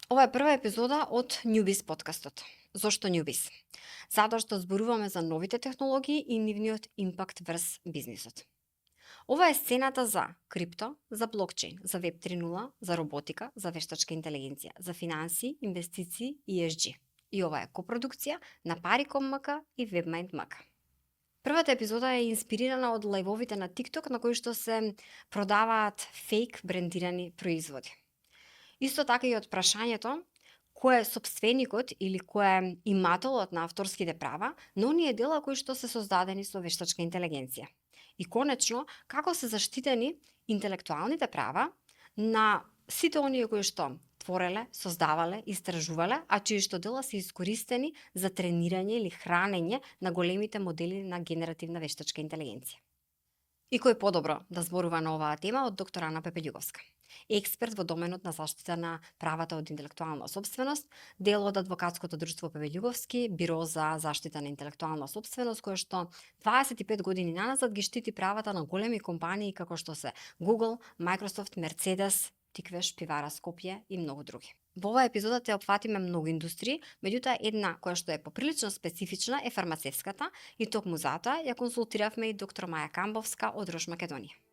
Ова е прва епизода од Newbiz подкастот. Зошто Newbiz? Затоа што зборуваме за новите технологии и нивниот импакт врз бизнисот. Ова е сцената за крипто, за блокчейн, за Web 3.0, за роботика, за вештачка интелигенција, за финанси, инвестиции и ESG. И ова е копродукција на Pari.com.mk и WebMind.mk. Првата епизода е инспирирана од лајвовите на TikTok на кои што се продаваат фейк брендирани производи. Исто така и од прашањето кој е собственикот или кој е имателот на авторските права на оние дела кои што се создадени со вештачка интелигенција. И конечно, како се заштитени интелектуалните права на сите оние кои што твореле, создавале, истражувале, а чии што дела се искористени за тренирање или хранење на големите модели на генеративна вештачка интелигенција. И кој подобро да зборува на оваа тема од доктор Ана Пепелјуговска, експерт во доменот на заштита на правата од интелектуална собственост, дел од адвокатското друштво Пепелјуговски, биро за заштита на интелектуална собственост, кое што 25 години наназад ги штити правата на големи компании како што се Google, Microsoft, Mercedes, Тиквеш, Пивара Скопје и многу други. Во оваа епизода те опфатиме многу индустрии, меѓутоа една која што е поприлично специфична е фармацевската и токму затоа ја консултиравме и доктор Маја Камбовска од Рош Македонија.